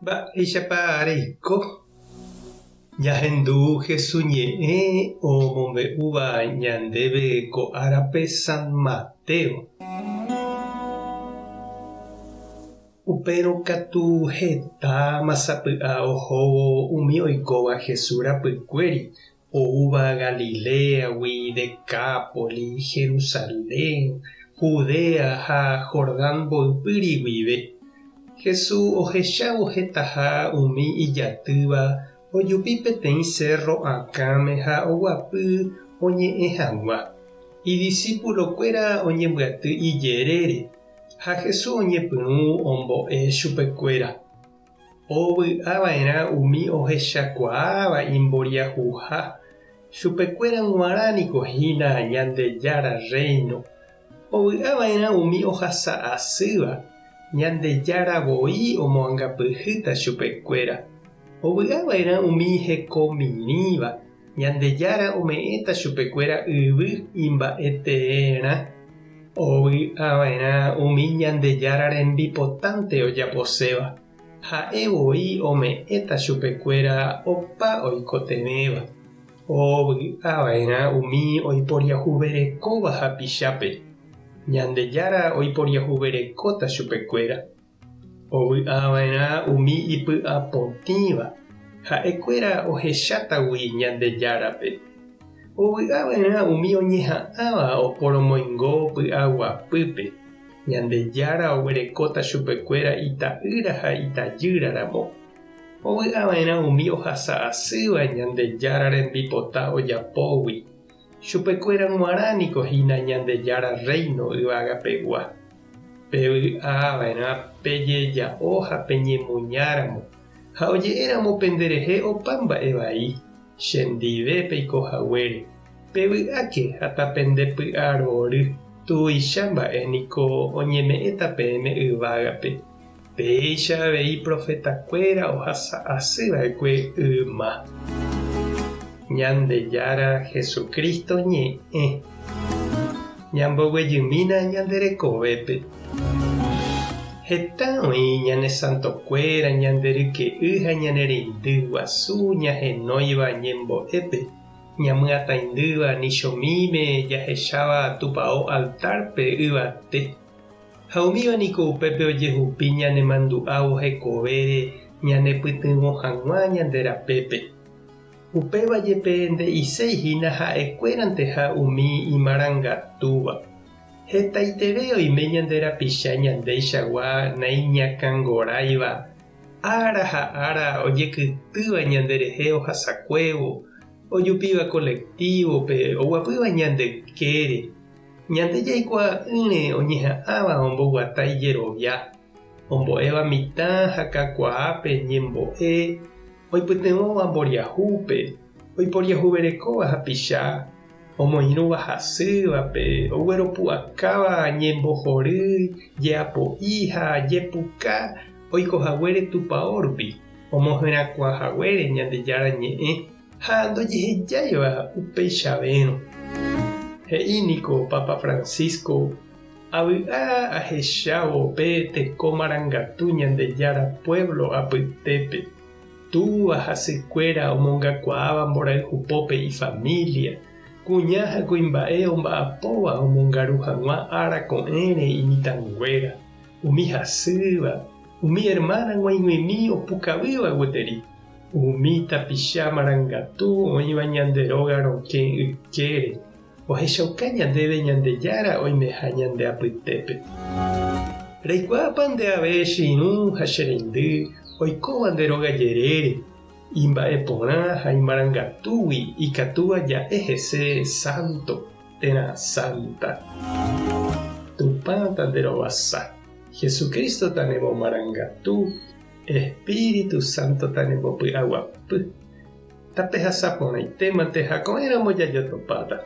Mba'éichapa reiko? Ñahendu Jesús ñe'ẽ omombe'úva ñandéve ko árape San Mateo. Upérõ katu hetáma sapy'a ohóvo umi oikóva Jesús rapykuéri oúva Galiléagui, Decápolis, Jerusalén, Judea ha Jordán mboypýri guive. Jesús ohechávo hetaha umi ijatýva ojupi peteĩ sérro akãme ha oguapy oñe'ẽ hag̃ua. Idisipulokuéra oñembyaty ijerére, ha Jesús oñepyrũ ombo'e chupekuéra. Ovy'a va'erã umi ohechakuaáva imboriahuha, chupekuéra g̃uarã niko hína Ñandejára Rréino. Ovy'a va'erã umi ohasa asýva, Ñandejára voi omoangapyhýta chupekuéra. Ovy'a va'erã umi hekomirĩva, Ñandejára ome'ẽta chupekuéra yvy imba'e teerã. Ovy'a va'erã umi Ñandejára rembipotánte ojaposéva, ha'e voi ome'ẽta chupekuéra opa oikotevẽva. Ovy'a va'erã umi oiporiahuverekóva hapichápe, Ñandejára oiporiahuverekóta chupekuéra. Ovy'a va'erã umi ipy'apotĩva, ha'ekuéra ohechátagui Ñandejárape. Ovy'a va'erã umi oñeha'ãva oporomoingo py'aguapýpe, Ñandejára oguerekóta chupekuéra ita'ýra ha itajýra ramo. Ovy'a va'erã umi ohasa asýva Ñandejára rembipota ojapógui, Chupekuéra g̃uarã niko hína Ñandejára Rréino yvagapegua. Pevy'a va'erã pejeja'o ha peñemuñáramo, ha oje'éramo penderehe opa mba'e vai, chendive peiko haguére. Pevy'áke ha tapendepy'arory, tuicha mba'e niko oñeme'ẽta peẽme yvágape. Péicha avei profetakuéra ohasa asy va'ekue yma. Ñandejára Jesucristo ñe'ẽ. Ñamboguejymína ñande rekovépe. Heta oĩ ñane santokuéra, ñande ryke'y ha ñane reindy guasu ñahenóiva ñembo'épe, ñamyataindýva nichomíme jahecháva tupao altárpe yvate. Ha umíva niko upépe ojehupi ñanemandu'ávo hekovére ñanepytyvõ hag̃ua ñande rapépe. Upéva jepe nde'iséi hína ha'ekuéranteha umi imarangatúva. Hetaiteve oime ñande rapicha ñandeichagua naiñakãngoráiva, ára ha ára ojekytýva ñanderehe ohasakuévo, ojupíva colectivo-pe, oguapýva ñande ykére. Ñande jaikuaa'ỹre oñeha'ãva omboguata ijerovia, ombo'éva mitã ha kakuaápe ñembo'e, oipytyvõva mboriahúpe, oiporiahuverekóva hapicha, omoirũva hasývape, ogueropu'akáva ñembohory, jeapo'i ha jepuka oikohaguére tupao rupi, omoherakuãhaguére Ñandejára Ñe'ẽ. Ha ndojehejáiva upeichavérõ. He'i niko Papa Francisco, Avy'a ahechávo pe teko marangatu Ñandejára puévlo apytépe, túva ha sykuéra omongakuaáva mborayhupópe ifamília, kuña ha kuimba'e omba'apóva omongaru hag̃ua ára ko'ẽre imitãnguéra, umi hasýva, umi ermána g̃uaig̃uimi opukavýva gueteri. Umi tapicha marangatu oĩva ñande róga rokẽ ykére, ohechauka ñandéve Ñandejára oimeha ñande apytépe. Reikuaápa nde ave che irũ ha che reindy oikóva nde róga jerére, imba'e porã ha imarangatúgui ikatúva ja'e hese sánto térã sánta. Tupã tanderovasa. Jesucristo tanemomarangatu. Espíritu Santo tanembopy'aguapy. Tapehasa porãitémante ha ko'ẽramo jajotopáta.